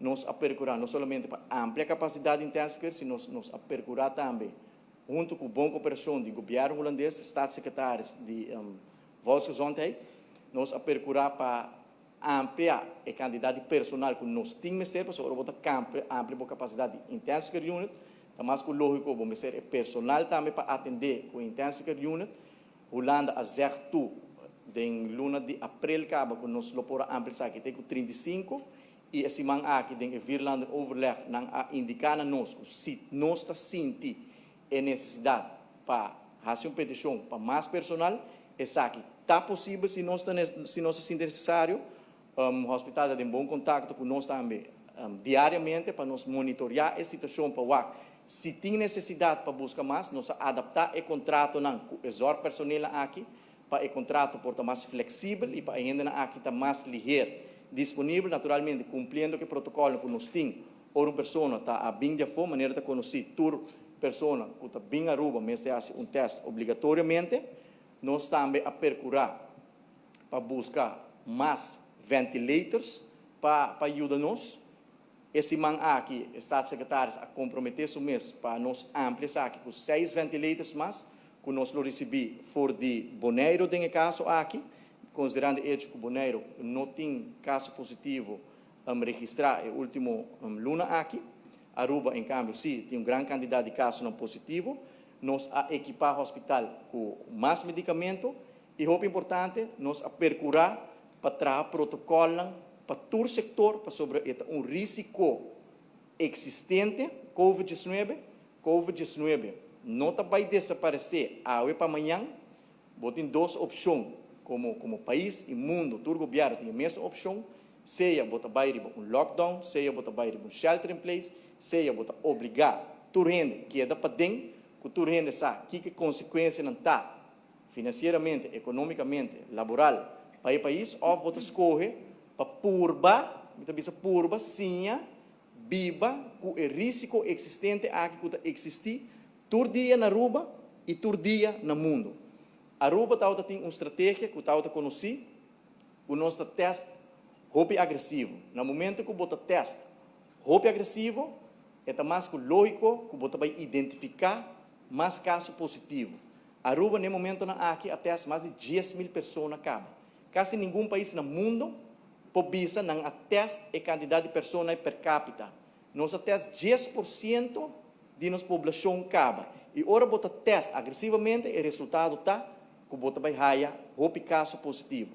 Nos a percura no solamente pa amplia capacidad di intensive care, sino nos a percura tambe, hunto cu bon cooperacion di gobierno Hulandes, staatssecretaris di Volksgezondheid, nos a percura pa amplia e cantidad di personal cu nos tin mester, pasobra ora bo ta amplia e capacidad di intensive care unit, ta mas cu logico bo mester e personal tambe pa atende cu intensive care unit. Hulanda a zeg toe den luna di april caba cu nos lo por a amplia esaki te cu 35 y e siman aki den e vierlanden overleg nan a indica na nos cu si nos ta sinti e necesidad pa haci un peticion pa mas personal, esaki ta posibel si nos ta sinti necesario. Hospital ta den bon contacto cu nos tambe diariamente pa nos monitorea e situacion pa wak si tin necesidad pa busca mas. Nos a adapta e contratonan cu e zorgpersoneel aki pa e contrato por ta mas flexibel y pa ainda aki ta mas liher disponibel, naturalmente cumpliendo cu e protocolo cu nos tin ora un persona ta a bin di afo. Manera ta conoci, tur persona cu ta bin Aruba mester haci un test obligatoriamente. Nos tambe a percura pa busca mas ventilators pa yuda nos. E siman aki, staatssecretaris a compromete su mes pa nos amplia aki cu seis ventilators mas, cu nos lo ricibi for di Bonaire den caso aki, considerando e hecho cu Bonaire no tin caso positivo registra e ultimo luna aki. Aruba, en cambio, si, tin un gran cantidad di caso no positivo. Nos a ekipa hospital cu mas medicamento y, hopi importante, nos a percura pa traha protocolo pa tur sector, pasobra un risico existente, COVID-19. COVID-19 no ta bay desaparece awe pa mañan. Bo tin dos opcion como pais y mundo, tur gobierno tin e mesun opcion: sea bo ta bay riba un lockdown, sea bo ta bay riba un shelter in place, sea bo ta obliga tur hende keda paden, cu tur hende sa ki consecuencianan ta financieramente, economicamente, laboral pa e pais, of bo ta scohe pa purba, mi ta bisa purba, siña biba cu e risico existente aki cu ta existi tur dia na Aruba y tur dia na mundo. Aruba tin un strategia cu ta conoci, cu nos ta test hopi agresivo. Na momento cu bo ta test hopi agresivo, ta mas cu logico cu bo ta bay identifica mas caso positivo. Aruba, na e momentonan aki, a test mas di 10 mil persona caba. Casi ningun pais na mundo por bisa nan a test e cantidad di persona per capita. Nos a test 10% di nos poblacion caba. Y ora bo ta test agresivamente, e resultado ta cu bo ta bay haya hopi caso positivo.